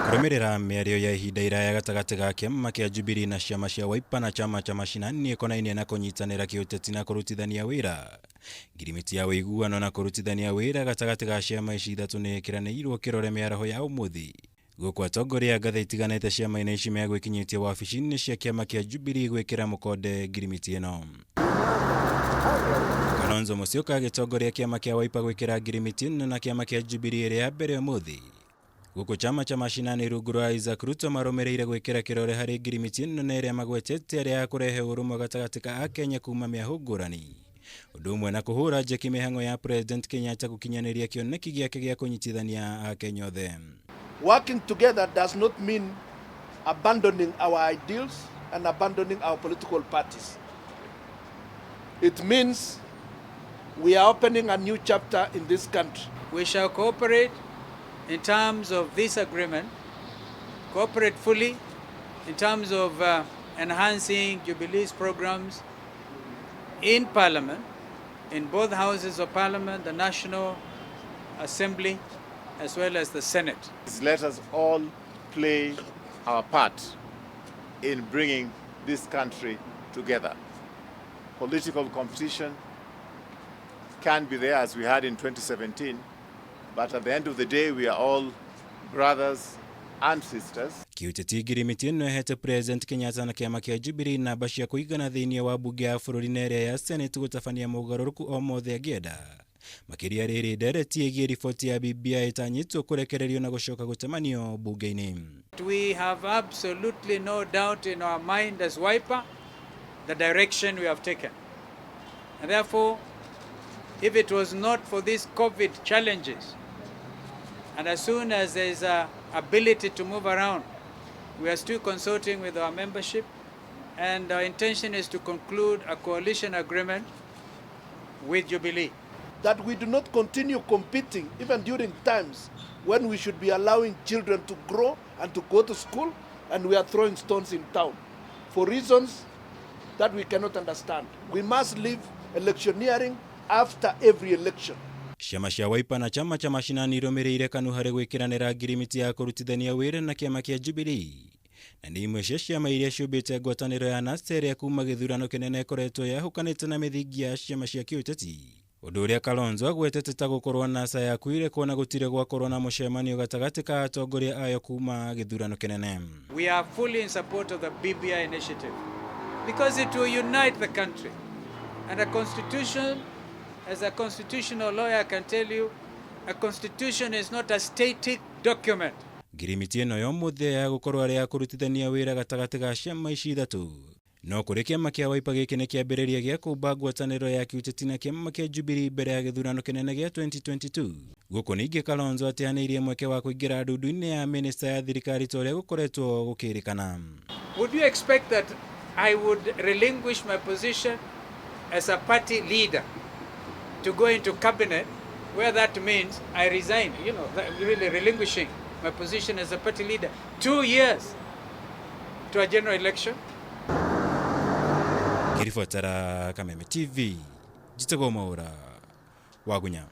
Kũrũmĩrĩra mĩario ya ihinda iraya gatagatĩ ga kĩama kĩa Jubilee na ciama cia Wiper na chama cha Mashinani ĩkonainie na kũnyitanĩra kĩũteti na kũrutithania wĩra. Ngirimiti ya ũiguano na kũrutithania wĩra gatagatĩ ga ciama ici ithatũ nĩ ĩkĩranĩirwo kĩrore mĩaraho ya ũmũthĩ. Gũkũ atongoria a ngathĩ itiganĩte ciama-inĩ ici megwĩkinyĩtie wabici-inĩ cia kĩama kĩa Jubilee gwĩkĩra mũkonde ngirimiti ĩno. Kalonzo Musyoka agĩtongoria kĩama kĩa Wiper gwĩkĩra ngirimiti ĩno na kĩama kĩa Jubilee ĩrĩ ya mbere ũmũthĩ. Gũkũ chama cha Mashinani rungu rwa Isaac Ruto marũmĩrĩire gwĩkĩra kĩrore harĩ ngirimiti ĩno na ĩrĩa magwetete arĩa ya kũrehe ũrũmwe gatagatĩ ka Akenya kuma mĩahũ ngũrani. Ũndũ ũmwe na kũhũra njeki mĩhang'o ya President Kenyatta gũkinyanĩria kĩoneki gĩake gĩa kũnyitithania Akenya othe. Working together does not mean abandoning our ideals and abandoning our political parties. It means we are opening a new chapter in this country. We shall cooperate in terms of this agreement, cooperate fully in terms of enhancing Jubilee's programs in Parliament, in both houses of Parliament, the National Assembly, as well as the Senate. Let us all play our part in bringing this country together. Political competition can be there, as we had in 2017, but at the end of the day, we are all brothers and sisters. Kĩũteti, ngirimiti ĩno ĩhete President Kenyatta na kĩama kĩa Jubilee namba cia kũigana thĩinĩ wa bunge ya bũrũri na ĩrĩa ya Senate gũtabania mogarũrũku o mothe angĩenda. Makĩria rĩrĩ ndereti ĩgiĩ riboti ya BBI ĩtanyĩtwo kũrekererio na gũcoka gũcemanio bunge-inĩ. We have absolutely no doubt in our mind as Wiper the direction we have taken. And therefore, if it was not for these COVID challenges, and as soon as there is a ability to move around, we are still consulting with our membership, and our intention is to conclude a coalition agreement with Jubilee. That we do not continue competing even during times when we should be allowing children to grow and to go to school, and we are throwing stones in town for reasons that we cannot understand. We must leave electioneering after every election. Ciama cia Wiper na chama cha Mashinani irũmĩrĩire KANU harĩ gwĩkĩranĩra ngirimiti ya kũrutithania wĩra na kĩama kĩa Jubilee, na nĩ imwe cia ciama iria ciũmbĩte ngwatanĩro ya NASA ĩrĩa kuma gĩthurano kĩnene ĩkoretwo yahũkanĩte na mĩthingi ya ciama cia kĩũteti, ũndũ ũrĩa Kalonzo agwetete ta gũkorwo NASA yakuire kuona gũtirĩ gwakorwo na mũcemanio gatagatĩ ka atongoria ayo kuma gĩthurano kĩnene. We are fully in support of the BBI initiative because it will unite the country. And a constitution, as a constitutional lawyer I can tell you, a constitution is not a static document. Ngirimiti ĩno ya ũmũthĩ ya gũkorwo arĩ ya kũrutithania wĩra gatagatĩ ga ciama ici ithatũ, no kũrĩ kĩama kĩa Wiper gĩkĩ nĩ kĩambĩrĩria gĩa kũmba ngwatanĩro ya kĩũteti na kĩama kĩa Jubilee mbere ya gĩthurano kĩnene gĩa 2022. Gũkũ ningĩ Kalonzo ateanĩirie mweke wa kũingĩra ndundu-inĩ ya minista ya thirikari ta ũrĩa gũkoretwo gũkĩrĩkana. Would you expect that I would relinquish my position as a party leader to go into cabinet, where that means I resign, that really relinquishing my position as a party leader 2 years to a general election? Ngĩribotera Kameme TV, njĩtagwo Mwaũra Wagunya.